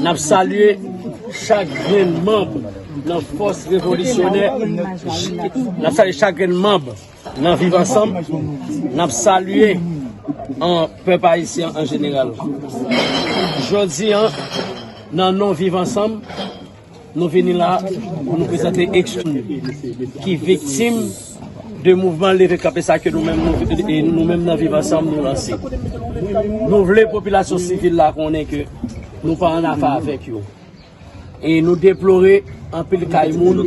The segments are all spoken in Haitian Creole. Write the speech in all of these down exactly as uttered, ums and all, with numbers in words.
N ap salye chak grenn manm nan fòs revolisyonè. N ap salye chak grenn manm nan Viv Ansanm. N ap salye an pèp ayisyen an jeneral. Jodi a, nan non Viv Ansanm, nou vini la pou nou prezante ekskizyon ki viktim de mouvman leve kanpe sa ke nou menm, nou, e nou menm nan Viv Ansanm nou lanse. Nou vle popilasyon sivil la konnen ke nou pa annafè avèk yo. E nou deplore anpil kay moun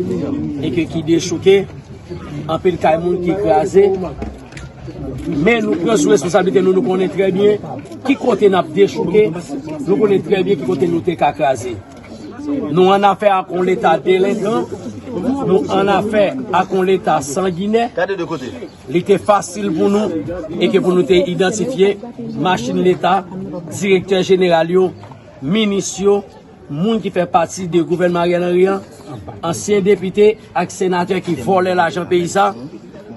e ke ki dechouke, anpil kay moun ki kraze. Men nou pran sou responsablite nou, nou konnen trè byen ki kote n ap dechouke, nou konnen trè byen ki kote nou te ka kraze. Nou annafè ak yon leta delenkan, nou annafè ak yon leta sanginè. Li te fasil pou nou e ke pou nou te idantifye machin leta, direktè jeneral yo, minis yo, moun ki fè pati de gouvènman Ariel Henry an, ansyen depite ak senatè ki vòlè lajan peyi sa,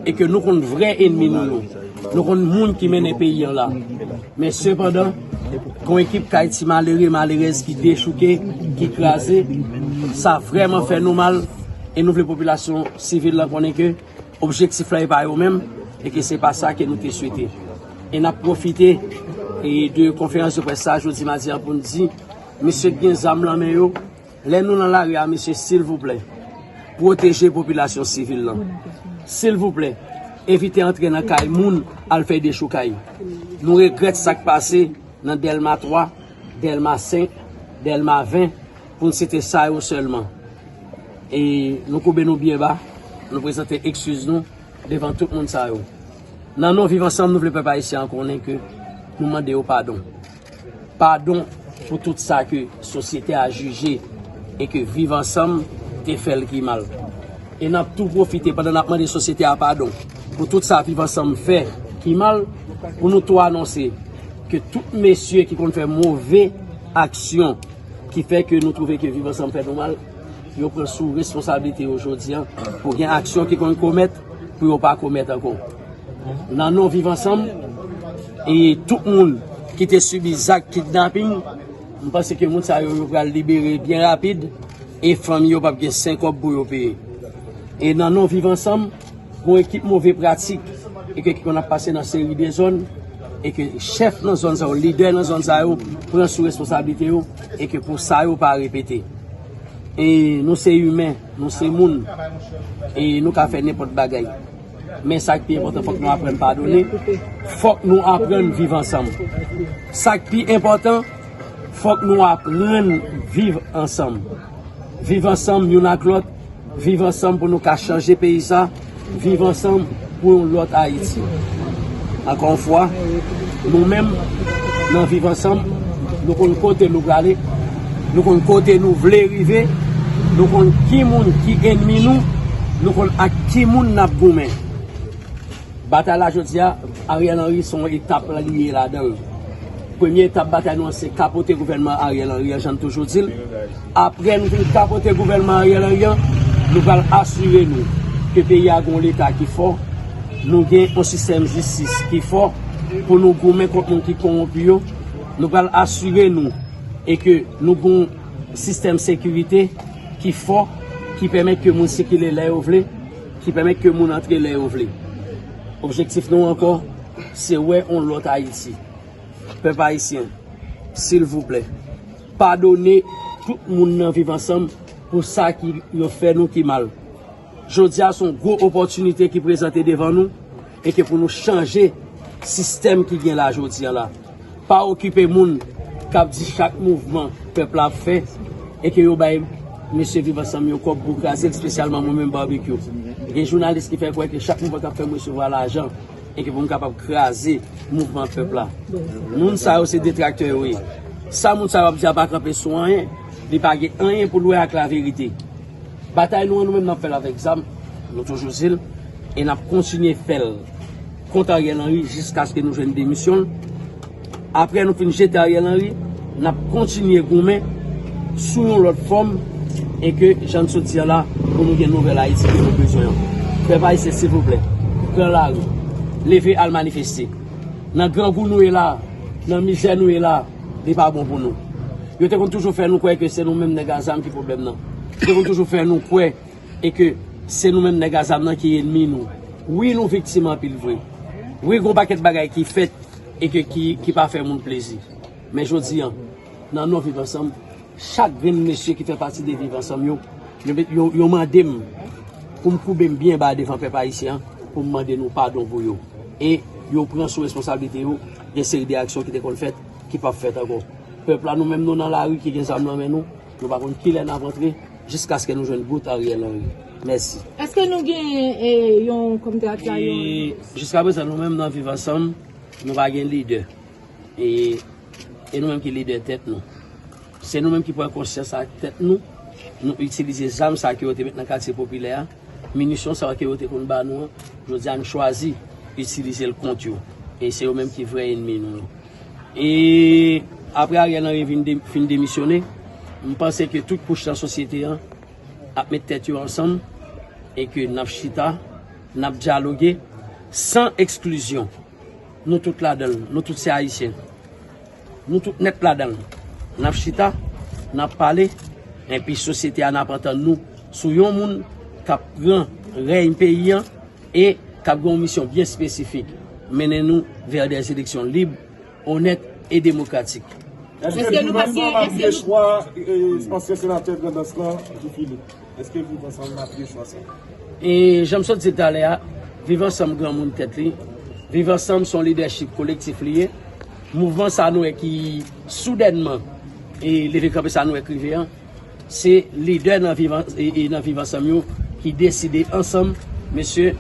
e ke nou konn vrè enmi nou yo. Nou konn moun ki mennen peyi an la. Men sepandan, gon ekip kay ti malere, malerèz ki dechouke, ki kraze, sa vrèman fè nou mal, e nou vle popilasyon sivil la konnen ke objektif la e pa yo menm, e ke se pa sa ke nou te swete. E n ap pwofite e de konferans de près sa jodi madi an pou n di, mesye k gen zam nan men yo, lè nou nan lari a, mesye, silvouplè, pwoteje popilasyon sivil lan. Silvouplè, evite antre nan kay moun al fè dechoukay. Nou regrèt sa k pase nan Dèlma twa, Dèlma senk, Dèlma ven, pou n site sa yo sèlman. E nou koube nou byen ba, nou prezante ekskiz nou devan tout moun sa yo. Nan non Viv Ansanm, nou vle pèp ayisyen an konnen ke nou mande yo padon. Padon pou tout sa ke sosyete a jije e ke Viv Ansanm te fè l ki mal. E n ap tou pwofite, pandan n ap mande sosyete a padon pou tout sa Viv Ansanm fè ki mal, pou nou tou anonse ke tout mesye ki konn fè move aksyon ki fè ke nou twouve ke Viv Ansanm fè nou mal, yo pran sou responsablite yo jodi a pou gen aksyon ki konn komèt, pou yo pa komèt ankò. Nan non Viv Ansanm, e tout moun ki te sibi zak kidnaping, m panse ke moun sa yo, yo pral libere byen rapid, e fanmi yo p ap gen senk kòb pou yo peye. E nan non Viv Ansanm, gon ekip move pratik e ke ki konn ap pase nan seri de zòn, e ke chèf nan zòn sa yo, lidè nan zòn sa yo pran sou responsablite yo, e ke pou sa yo pa repete. E nou se imen, nou se moun, e nou ka fè nenpòt bagay. Men sa k pi enpòtan, fòk nou aprann padone, fòk nou aprann viv ansanm. Sa k pi enpòtan, fòk nou aprann viv ansanm. Viv ansanm youn ak lòt, viv ansanm pou nou ka chanje peyi sa, viv ansanm pou yon lòt Ayiti. Ankò yon fwa, nou menm, nan viv ansanm, nou konn kote nou prale, nou konn kote nou vle rive, nou konn ki moun ki enmi nou, nou konn ak ki moun n ap goumen. Batay la jodi a, Ariel Henry se yon etap li ye ladan l. Premye etap batay nou an se kapote gouvènman Ariel Henry an, jan n toujou di l. Apre nou fin kapote gouvènman Ariel Henry an, nou pral asire nou ke peyi a gen yon leta ki fò, nou gen yon sistèm jistis ki fò pou nou goumen kont moun ki kowonpi yo. Nou pral asire nou e ke nou gen yon sistèm sekirite ki fò, ki pèmèt ke moun sikile lè yo vle, ki pèmèt ke moun antre lè yo vle. Objektif nou ankò, se wè yon lòt Ayiti. Pèp ayisyen, silvouplè, padone tout moun nan viv ansanm pou sa ki yo fè nou ki mal. Jodi a se yon gwo opòtinite ki prezante devan nou e ke pou nou chanje sistèm ki gen la jodi a la. Pa okipe moun k ap di chak mouvman pèp la ap fè e ke yo bay mesye viv ansanm yo kòb pou kraze l, espesyalman mwen menm Barbecue. Gen jounalis ki fè kwè ke chak mouvman k ap fè m resevwa lajan e ke pou m kapab kraze mouvman pèp la. Moun sa yo se detraktè yo ye. Sa moun sa yo ap di a pa kanpe sou anyen, li pa gen anyen pou l wè ak laverite. Batay nou an, nou menm n ap fè l avèk zam, nou toujou di l, e n ap kontinye fè l kont Ariel Henry jiskaske nou jwenn demisyon l. Apre nou fin jete Ariel Henry, n ap kontinye goumen sou yon lòt fòm e ke, jan n sot di a la, pou nou gen nouvèl Ayiti ke nou bezwen an. Pèp ayisyen, silvouplè, pran lari, leve al manifeste. Nan grangou nou ye la, nan mizè nou ye la, li pa bon pou nou. Yo te konn toujou fè nou kwè ke se nou menm nèg a zam ki pwoblèm nan. Yo te konn toujou fè nou kwè e ke se nou menm nèg a zam nan ki ènmi nou. Wi, nou viktim anpil vre. Wi, gon pakèt bagay ki fèt e ke ki, ki pa fè moun plezi. Men jodi an, nan non Viv Ansanm, chak grenn mesye ki fè pati de Viv Ansanm yo, yo, yo, yo mande m pou m koube m byen ba devan pèp ayisyen an, pou m mande nou padon pou yo. E yo pran sou responsablite yo, gen seri de aksyon ki te konn fèt, ki p ap fèt ankò. Pèp la, nou menm, nou nan lari ki gen zam nan men nou, nou pa konn kilè n ap antre, jiskaske nou jwenn bout Ariel Henry. Mèsi. Èske nou gen, e, yon kòm teat la, yon E jiska prezan, nou menm nan Viv Ansanm, nou pa gen lidè. E, e nou menm ki lidè tèt nou. Se nou menm ki pran konsyans ak tèt nou. Nou itilize zam sa ke yo te met nan katye popilè a, minisyon sa ke yo te konn ba nou an. Jodi a, nou chwazi itilize l kont yo. E se yo menm ki vrè ènmi nou yo. E apre Ariel Henry vin de, fin demisyone, m panse ke tout kouch nan sosyete an ap met tèt yo ansanm e ke n ap chita, n ap dyaloge san eksklizyon. Nou tout ladan l, nou tout se Ayisyen. Nou tout nèt ladan l. N ap chita, n ap pale, enpi sosyete a n ap antann nou sou yon moun k ap pran rèy peyi an e k ap gen yon misyon byen espesifik, mennen nou vè dè eleksyon lib, onèt e demokratik. Èske Èske nou Viv pa Ansanm gen, ap èske gen nou chwa, e, ansyen senatè Grandans lan, Guy Philippe? Èske Viv Ansanm ap gen chwa sa? E jan m sot di talè a, Viv Ansanm granmoun tèt li. Viv Ansanm se yon lidèchip kolektif li ye. Mouvman sa nou wè ki soudènman e leve kanpe sa nou wè k rive an, se lidè nan Viv An-, e, e nan Viv Ansanm yo ki deside ansanm, mesye,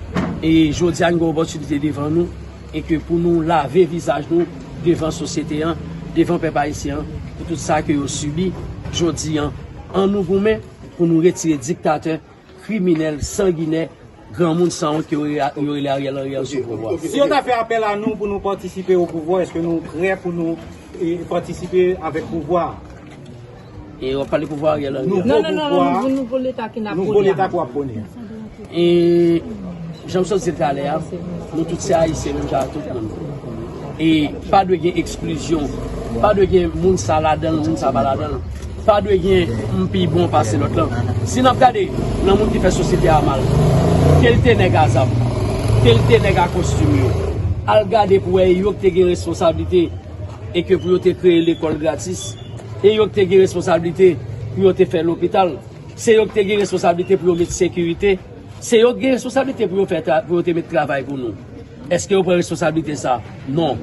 e jodi a n gen opòtinite devan nou e ke pou nou lave vizaj nou devan sosyete an, devan pèp ayisyen an, pou tout sa ke yo sibi jodi an. An nou goumen pou nou retire diktatè, kriminèl, sanginè, granmoun sanwont ke yo re-, yo rele Ariel Henry an sou pouvwa. Si yo ta fè apèl a nou pou nou patisipe o pouvwa, èske nou prè pou nou, e, patisipe avèk pouvwa a? E w ap pale pouvwa Ariel Henry an? Nouvo Non, non, non, non, pouvwa, nouvo, nouvo Leta ki n ap nouvo pwone Leta a. K w ap pwone a. E jan m sot di l talè a, nou tout se Ayisyen menm jan ak tout moun. E pa dwe gen eksklizyon, pa dwe gen moun sa ladan l, moun sa pa ladan l. Pa dwe gen m pi bon pase lòt lan. Si n ap gade nan moun ki fè sosyete a mal, ke l te nèg a zam, ke l te nèg a kostim yo, al gade pou wè e yo ki te gen responsablite e ke pou yo te kreye lekòl gratis, e yo ki te gen responsablite pou yo te fè lopital, se yo ki te gen responsablite pou yo met sekirite, se yo ki gen responsablite pou yo fè tra-, pou yo te met travay pou nou. Èske yo pran responsablite sa? Non.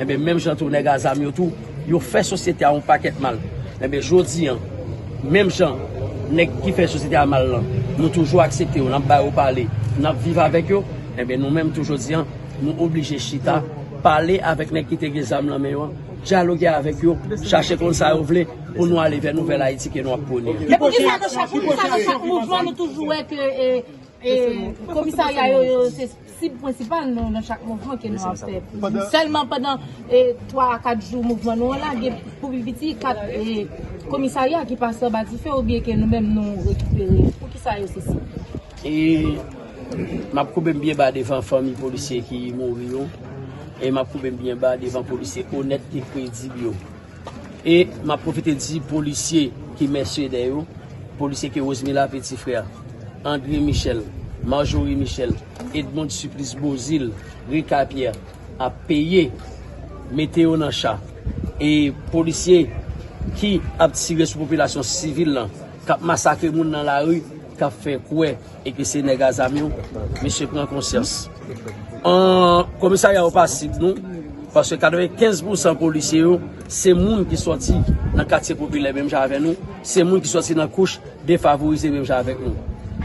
Enben, menm jan tou nèg a zam yo tou, yo fè sosyete a yon pakèt mal. Enben, jodi an, menm jan nèg ki fè sosyete a mal lan, nou toujou aksepte yo, n ap ba yo pale, n ap viv avèk yo, enben, nou menm tou jodi an, nou oblije chita, pale avèk nèg ki te gen zam nan men yo an, dyaloge avèk yo, chache konn sa yo vle pou nou ale vè nouvèl Ayiti ke nou ap pwone an. Men poukisa nan chak, poukisa nan chak mouvman nou toujou wè ke, e, e, komisarya yo, yo se sib prensipal nou nan chak mouvman ke nou ap fè? Sèlman pandan, e, twa a kat jou mouvman nou an la, gen pou pi piti kat, e, komisarya ki pase anba dife oubyen ke nou menm nou rekipere. Poukisa yo se sib? E m ap koube m byen ba devan fanmi polisye ki mouri yo. E m ap koube m byen ba devan polisye onèt e kredib yo. E m ap pwofite di polisye ki mèsenè yo, polisye ke Rosemila Petit Frère, André Michel, Marjorie Michel, Edmonde Supplice Beauzile, Ricard Pierre ap peye, mete yo nan cha. E polisye ki ap tire sou popilasyon sivil lan, k ap masakre moun nan lari, k ap fè kwè e ke se nèg a zam yo, mesye pran konsyans. An, komisarya yo pa sib nou, paske katrevenkenz pousan polisye yo, se moun ki sòti nan katye popilè menm jan avè nou, se moun ki sòti nan kouch defavorize menm jan avèk nou.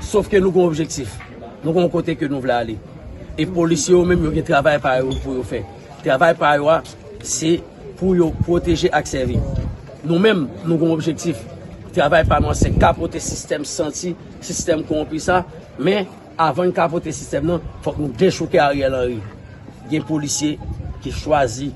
Sòf ke nou gen yon objektif, nou gen yon kote ke nou vle ale. E polisye yo menm, yo gen travay pa yo pou yo fè. Travay pa yo a, se pou yo pwoteje ak sèvi. Nou menm, nou gen yon objektif. Travay pa nou an, se kapote sistèm santi, sistèm kowonpi sa, men avan n kapote sistèm nan, fòk nou dechouke Ariel Henry. Gen polisye ki chwazi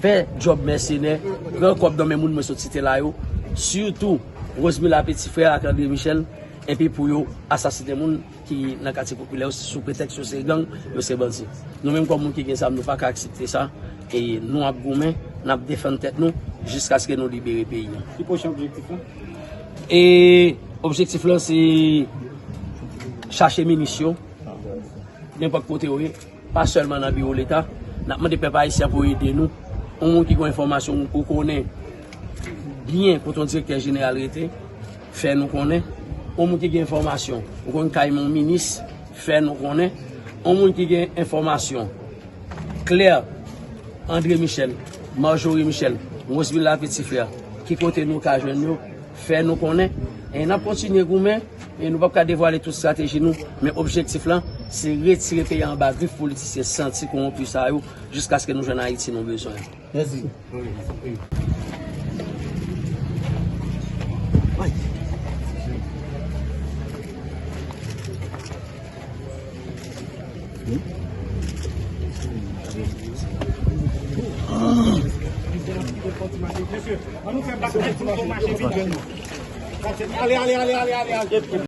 fè djòb mèsenè, pran kòb nan men moun mwen sot site la yo, sitou Rosemila Petit Frère ak André Michel, enpi pou yo asasinen moun ki nan katye popilè yo sou pretèks yo se gang, yo se bandi. Nou menm kòm moun ki gen zam, nou pa ka aksepte sa, e nou ap goumen N ap defann tèt nou jiskaske nou libere peyi a. Ki pwochen objektif lan? E objektif lan se chache minis yo nenpòt kote yo ye, pa sèlman nan biwo Leta. N ap mande pèp ayisyen pou ede nou. Yon moun ki gen enfòmasyon ou konnen byen kote yon direktè jeneral rete, fè nou konnen. Yon moun ki gen enfòmasyon ou konn kay yon minis, fè nou konnen. Yon moun ki gen enfòmasyon Claire, André Michel, Marjorie Michel, Roseville Lapetit Frè, ki kote nou ka jwenn yo, fè nou konnen. E n ap kontinye goumen, e nou p ap ka devwale tout estrateji nou, men objektif lan, se retire peyi a anba grif politisyen santi kowonpi sa yo, jiskaske nou jwenn Ayiti nou bezwen. Mèsi. Ale, ale, ale, ale, ale, ale.